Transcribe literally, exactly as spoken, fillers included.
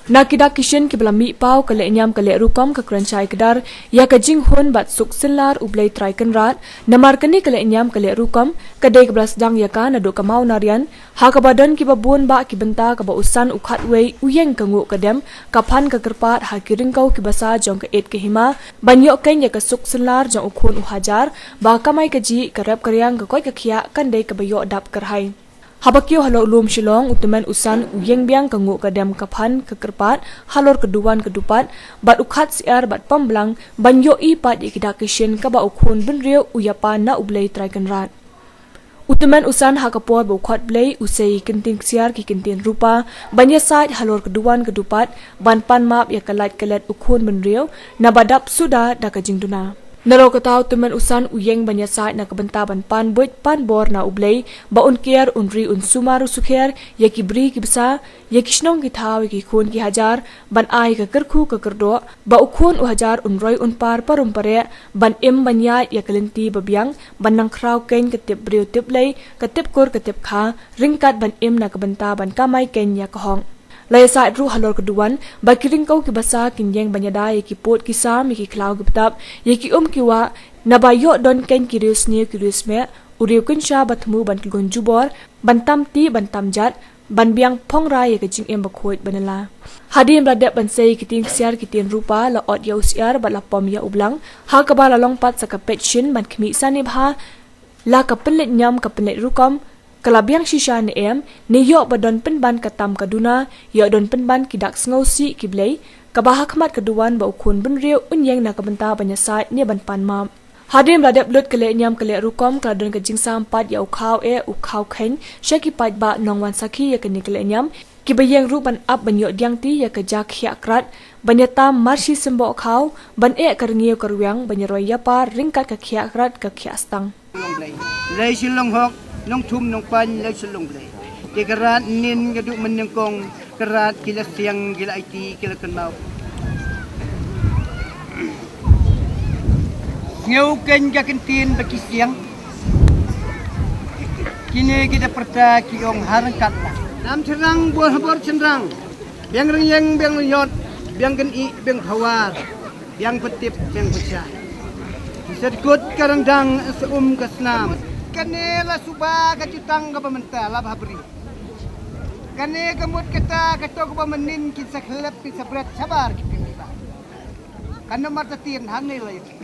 Na ki dak ki shin kiba la mih paw, ka lehniam ka leh rukom ka kren shai kdar ïa ka jinghun bad suk synlar U Blei Trai Kynrad. Namar kane ka lehniam ka leh rukom ka dei kaba la sdang ïa ka naduh ka mawnarian, ha kaba don kiba bun bah ki bynta, kaba u san u khatwei u ïeng ka nguh ka dem, ka phan ka kyrpad ha ki ryngkew ki basa jong ka ïit ka hima ban ïoh keiñ ïa ka suk synlar jong u khun u hajar, ba ka kamai kajih, ka rep ka riang, ka koit ka khiah kan dei kaba ïoh dap kyrhai. Haba kiew halor u lum Shillong, u tymmen u san u ïeng biang ka nguh ka dem, ka phan ka kyrpad halor ka duwan ka dupat, bad u khat syiar bad pom blang ban ïohi pat ïa ki dak ki shin kaba u khun bynriew u ïapan na U Blei Trai Kynrad. U tymmen u san ha ka por ba u khot blei u sei ki ktien ksiar ki ktien rupa ban ïasaid halor ka duwan ka dupat ban pan map ïa ka lait ka let u khun bynriew, naba dap suda da ka jingduna. Naduh kata u tymmen u san u ïeng ban ïasaid na ka bynta ban pan buit pan bor na U Blei, ba un kiar, un ri, un sumar u sukher ïa ki bri ki bsa, ïa ki shnong ki thaw, ïa ki khun ki hajar, ban ai ka kyrkhu ka kyrdoh ba u khun u hajar un roi un par parum pareh, ban im ban ïaid ïa ka lynti ba biang, ban nang khraw keiñ ka tip briew tip lei, ka tip kur ka tip kha, ryngkat ban im na ka bynta ban kamai keiñ ïa ka hok. La ïasaid ruh halor ka duwan ba ki ryngkew ki basa kin ïeng ban ïada ïa ki pud ki sam, ïa ki khlaw ki btap, ïa ki um ki wah, naba ïoh don keiñ ki riewsniew ki riewsmeh, u riew kynsha ba thmu ban kynjubor, ban tam tih ban tam jat, ban biang phong rai ïa ka jingim bakhuid banylla. Hadien ba la dep ban sei ki ktien ksiar ki ktien rupa, la ot ïa u syiar bad la pom ïa u blang, ha kaba la long pat sa ka peit shin ban khmih sani bha, la ka pynleit niam ka pynleit rukom, ka la biang shisha ne em, ne ïoh ba don pynban ka tam ka duna, ïoh don pynban ki dak sngewsih ki blei, kaba ha khmat ka duwan ba u khun bynriew un ïeng na ka bynta ban ïasaid ne ban pan map. Hadien ba la dep lut ka lehniam ka leh rukom, ka la don ka jingsam pat ïa u khaw eh u khaw kheiñ sha ki paidbah nongwan sakhi ïa kane ka lehniam, kiba ïeng ruh ban ap ban ïoh diang ti ïa ka ja khiah krat, ban ïatam marshi symboh khaw, ban eh ka rngiew ka rwiang, ban ïaroi ïapar ryngkat ka khiah krat ka khiah stang. Lei Shillong hok, nongthum nongpaiñ Lei Shillong Blei. Te ka rat nin ka duh mynnyngkong, ka rat ki la siang, ki la aiti, ki la kynmaw. Sngew keiñ ka ktien ba ki siang. Kine ki da pyrta ki ong ha ryngkat la. Nam chynrang bor ha bor chynrang. Biang ryngieng biang ryngiot, biang kynïeh biang phawar, biang pyntip biang pynshai. Ki sa dkut ka ryndang, sa um ka snam. Kane la suba ka jutang kaba mynta la bha briew. Kane ka mut kata ka to kaba mynnin kin sa khlep kin sa bret shabar ki pynliba. Kan namar ta tien hangne la ïa.